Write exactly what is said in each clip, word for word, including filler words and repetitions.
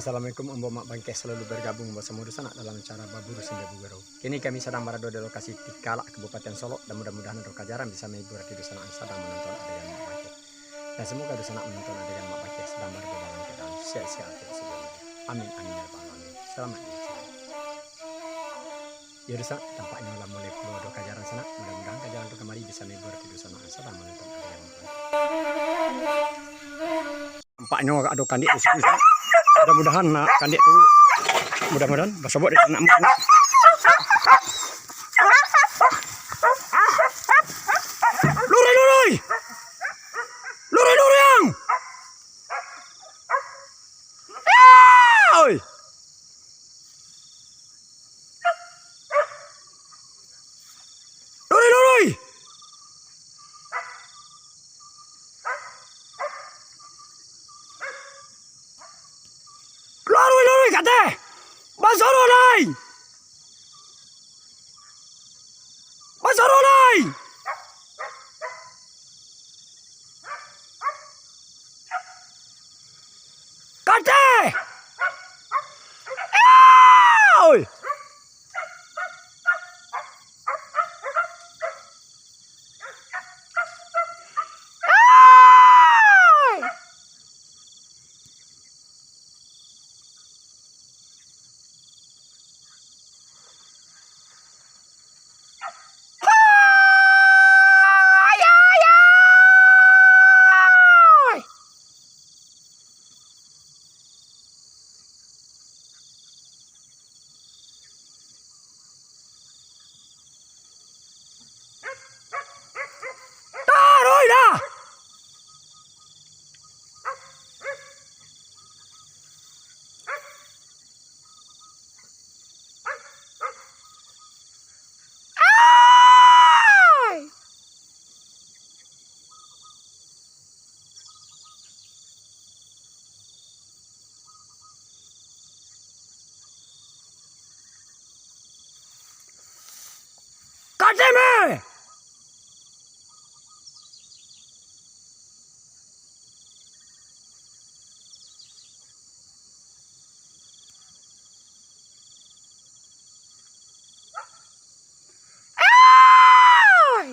Assalamualaikum, ambo Mak Bangkeh salalu bargabuang basamo dunsanak dalam acara Baburu Sambia Baguru. Kini kami sadang barado di lokasi Tikalak, Kabupaten Solok, dan mudah-mudahan ado kajaran bisa mahibur hati dunsanak nan sadang manonton adegan Mak Bangkeh. Dan samoga dunsanak manonton adegan Mak Bangkeh sadang barado dalam kaadaan sehat-sehat walafiat sagalonyo. Amin, amin, ya rabbal alamin. Salamaik, ya rabbal alamin. Iyo dunsanak, tampaknyo lah mulai pulo ado kajaran sanak. Mudah-mudahan kajaran tu kamari bisa mahibur hati dunsanak nan sadang manonton adegan Mak Bangkeh. Tampaknyo ado kandiak di situ, sanak. Mudah-mudahan, nak, kandiak tu, mudah-mudahan basobok dek anak muda. Luruih, luruih! Luruih, luruih, ang! Oi! Luruih, luruih! Luruih, luruih, kateh! Basoro lai! Basoro lai! Kateh! Oi! Taruihlah! Ai! Kademe! Ai!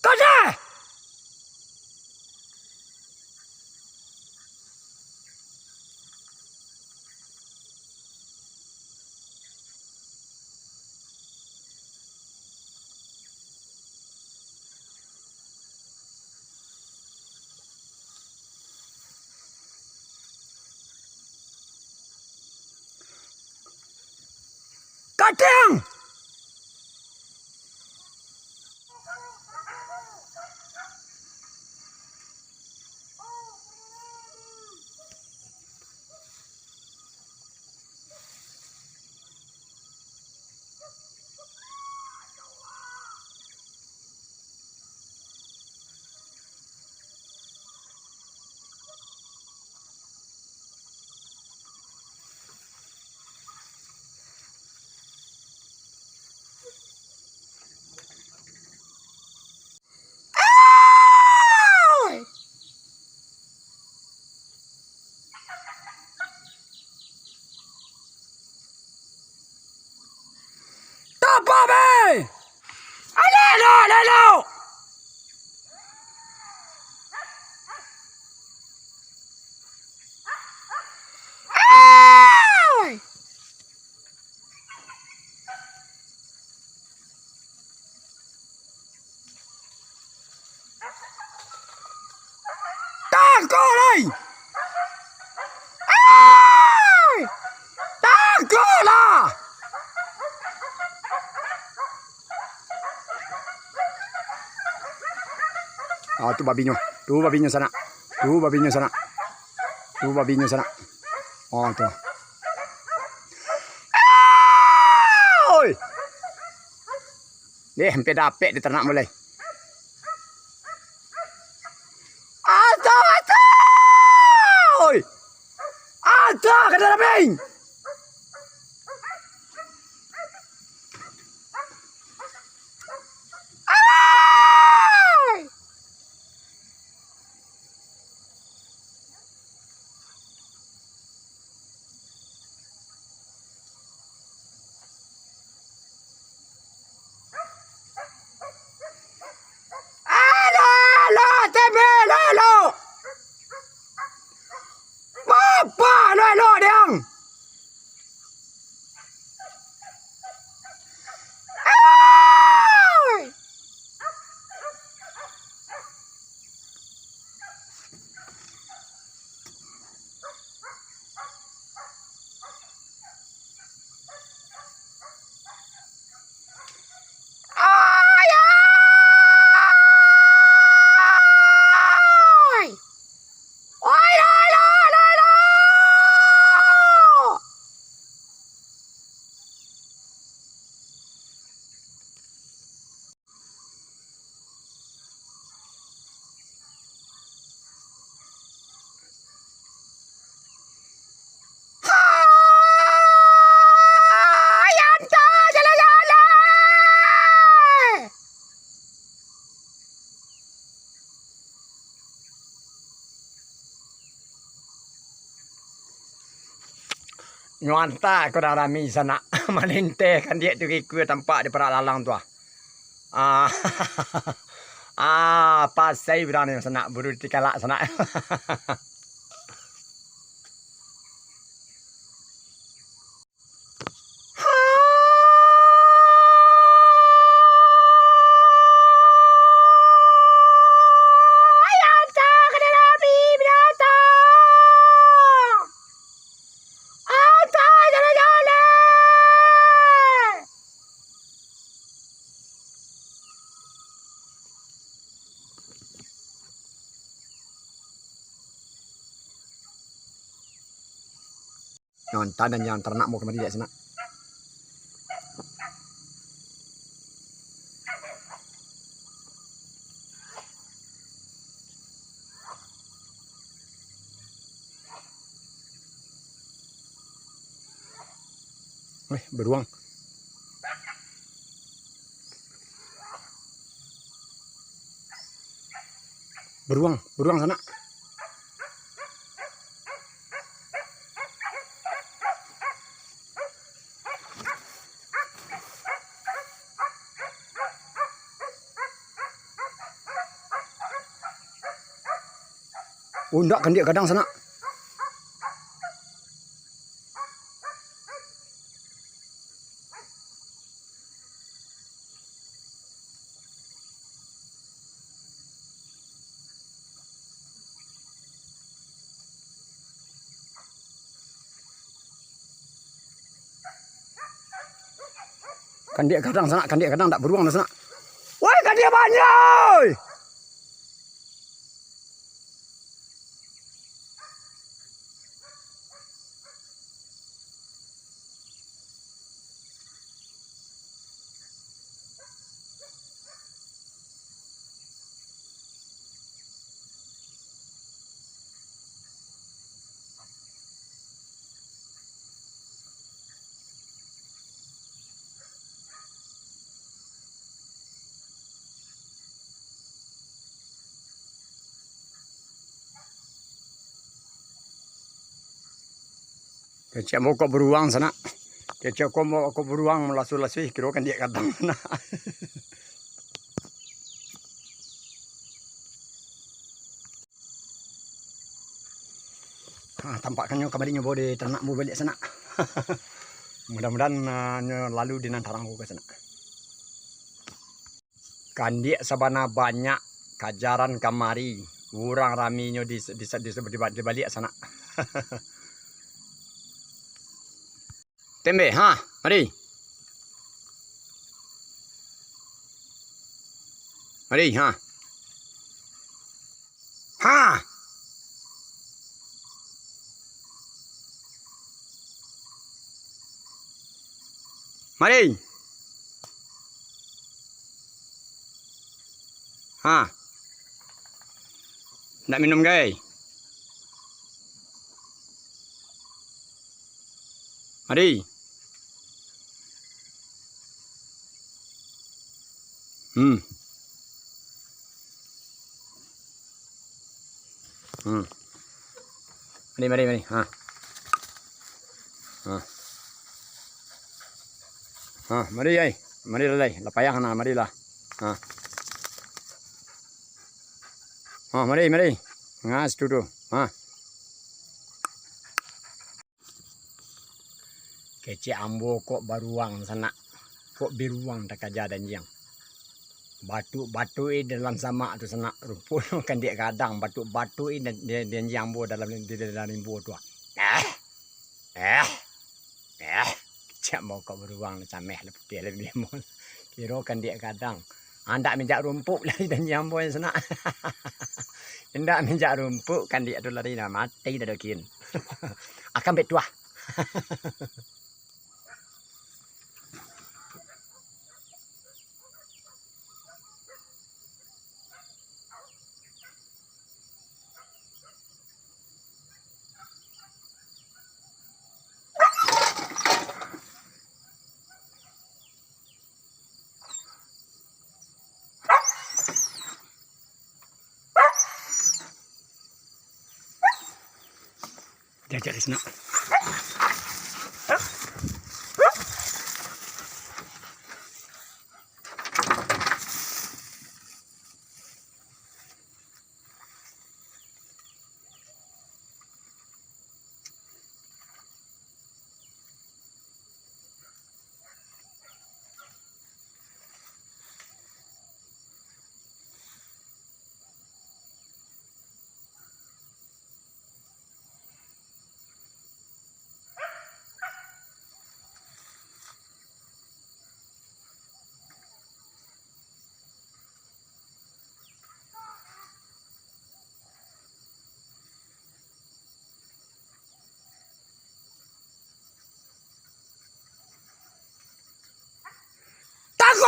Kadeh! Kadang! Tapa be! Alelo, alelo! Ai! Tangkok lai! Ai! Tangkok lah! Ah, tu babinyo. Tu babinyo sanak. Tu babinyo sanak. Tu babinyo sanak. Oh, tu. Oi! Deh, hampir dapek di ternak mulai. Ato, ato! Oi! Ato, kada rabing! Nyo anta ko urang rami sanak, malinteh kandiak tu ka ikua tampak di parak lalang tu ah. Ah, ah, pasai urang ni sanak, buru tikalak sanak. Nonton dan jangan taranak mau kamari dek sanak. Weh, beruang. Beruang, beruang sanak. Oh, ndak, kandiak gadang sanak. Kandiak gadang sanak, kandiak gadang, ndak beruang dah sanak. Woi, kandiak banyak, oi! Kecek mokok beruang sanak. Kecek ko mokok beruang malasu-lasu, ih, kiro kandiak gadang sanak. Ha, tampakkannyo kamari nyo bao di taranak ambo baliak sanak. Mudah-mudahan, ah, nyo lalu di nan tarang ko ka sanak. Kandiak sabana banyak kajaran kamari, urang raminyo di, di, di, di, di baliak sanak. Tembeh, ha, mari. Mari, ha. Ha. Mari. Ha. Ndak minum gai? Mari. Hmm. Hmm. Mari, mari, mari. Ha. Ha. Ha, mari, ai. Mari lah, lai. Lah payah nah, marilah. Ha. Ha, mari, mari. Ngas tu tu. Ha. Kecek ambo kok baruang sanak, kok biruang takaja danjiang. Batuk-batuk i dalam samak tu sanak, rupo kandiak gadang, batuk-batuk i dan-, dan-, danjiang ambo dalam, di dalam rimbo tu. Eh, eh, eh, kecek ambo kok baruang, cameh lah putiah lah limau. Kiro kandiak gadang. Andak minjak rumpuk lari danjiang ambo sanak. Indak minjak rumpuk, kandiak tu lari nah, mati dah dokin. Akan betuah. Diajak di sini.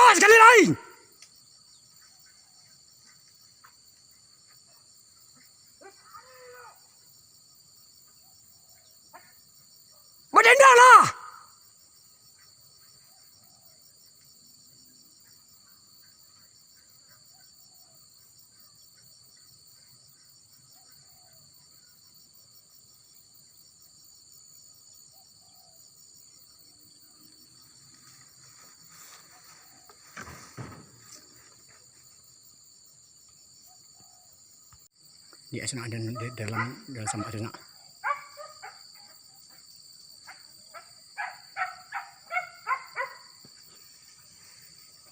Sakali lai. Badendanglah! Di sinan, di, di dalam, dalam samak tu nak.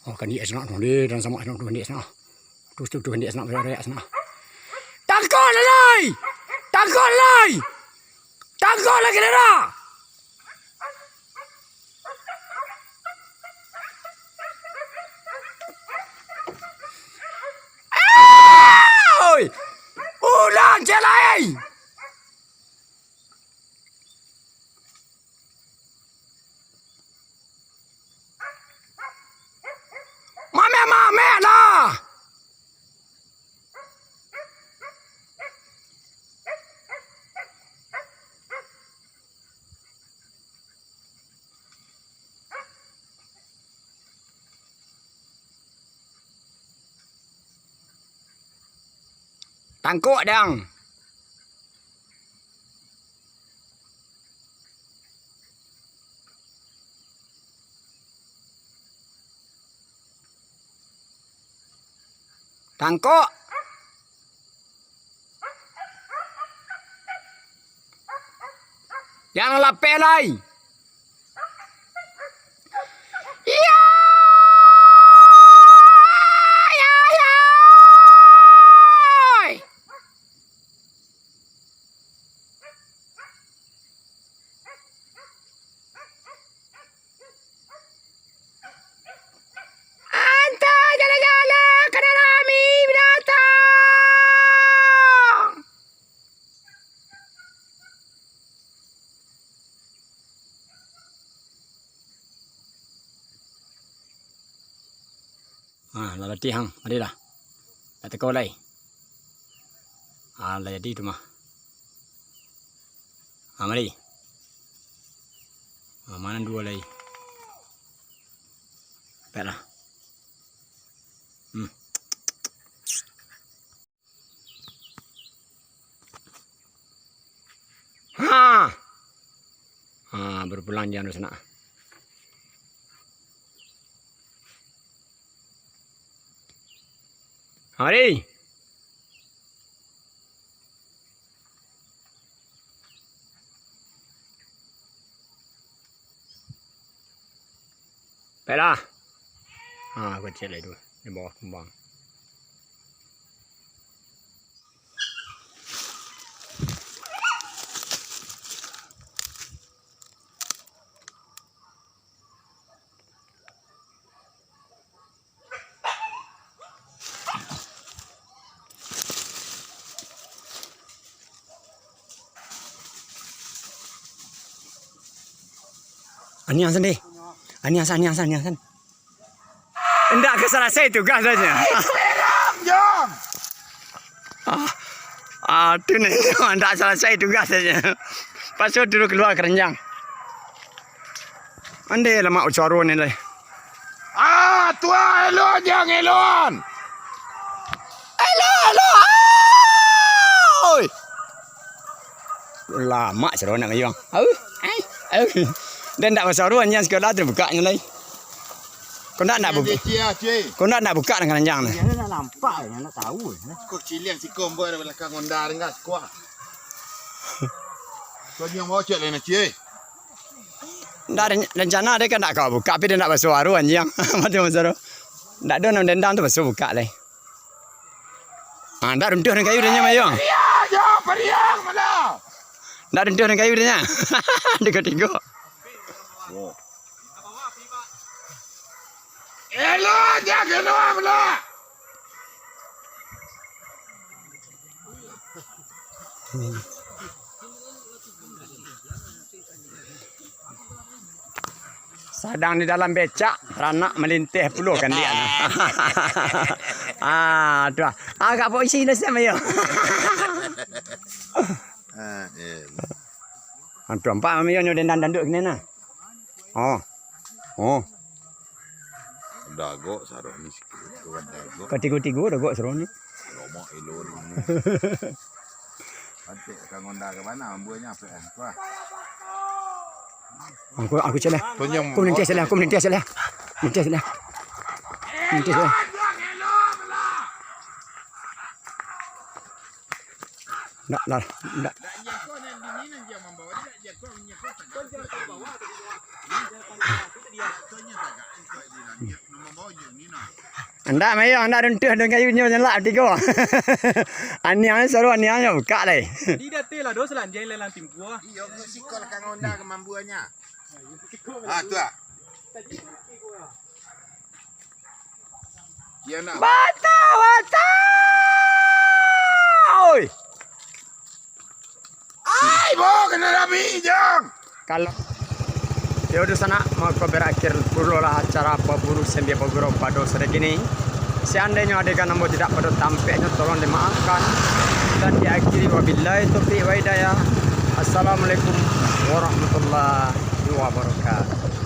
Oh, kan di sinan tu, di dalam samak tu, di sinan. Tu, tu, tu, di sinan, di sinan. Tangkok lah, lai! Tangkok lah, lai! Tangkok lah, kini dah! Oi! Ulang ciek lai! Mamek-mamek lah! Tangkok, dang! Tangkok! Jan lapeh lai! Iyo! Iyo, iyo! Antah jala-jala ka dalam binatang! Ah, lah latih ang, marilah. Tak teko lai. Ah, lah jadi tu mah. Ah, mari. Ah, ma nan duo lai? Peklah. Hmm. Ha! Ha, baru pulang jan tu sanak. Hari. Peklah. Ha, kecek lai tu. Di bawah kumbang. Aniang san deh. Aniang san, aniang san, aniang san. Indak ka salasai tugas sajo. Ah, ah, tu ni, indak salasai tugas sajo. Pasu dulu kalua karanjang. Andai lamak ucaro ni lai. Ah, tuah elok jang elok. Elok, elok. Oi. Lamak caro nak mayuang. Au. Ai. Au. Dan ndak basaro anjiang sikolah tu bukaknyo lai. Kau ndak nak bu-, kau ndak nak buka dengan anjiang tu. Dia nak nampak, dia nak tahu. Kau ciliang siko ambo dari belakang Honda ringgas kuah. Kau nyang mau cek lain aci, eh. Ndak ada rencana dia kan nak kau buka, tapi dia ndak basuaro anjiang. Mati basuaro. Ndak ada nan dendam tu basuaro buka lai. Ah, ndak runtuh dengan kayu dia nya, Mayong. Pariang, jo, pariang, malah. Ndak runtuh dengan kayu dia nya. Tigo-tigo. Elok je keluar pula. Sadang di dalam becak, ranak malinteh pulo kan dia. Ah, tu ah. Agak polisi dah siap ayo. Ah, eh. Ah, tu nampak Mami yo nyo dendang dandut kini nah. Oh. Oh. Dagok sarok ni sikit. Tu kan dagok. Katigo-tigo dagok sarok ni. Lomak ilo ni. Antek ka ngonda ka mana ambuanyo apa eh? Wah. Aku, aku celah. Aku melintas celah, aku melintas celah. Melintas celah. Melintas celah. Ndak lah, ndak. Ndak, Mayo, ndak runtuh dengan kayunyo nyelak tigo. Aniang ni saru aniang nyo bukak lai. Di date lah dos lanjai lelang timpuah. Iyo, ko siko lah ka ngonda ka mambuanyo. Ah, tu ah. Kian nak. Bata, bata! Oi! Ai, bo, kena rami, jang! Kalau, yo, dunsanak, mako barakhir pulolah acara paburu sambia bagurau pado sore kini. Seandainyo adegan ambo tidak pado tampeknyo, tolong dimaafkan. Dan diakhiri wabillahi taufiq wa hidayah. Assalamualaikum warahmatullahi wabarakatuh.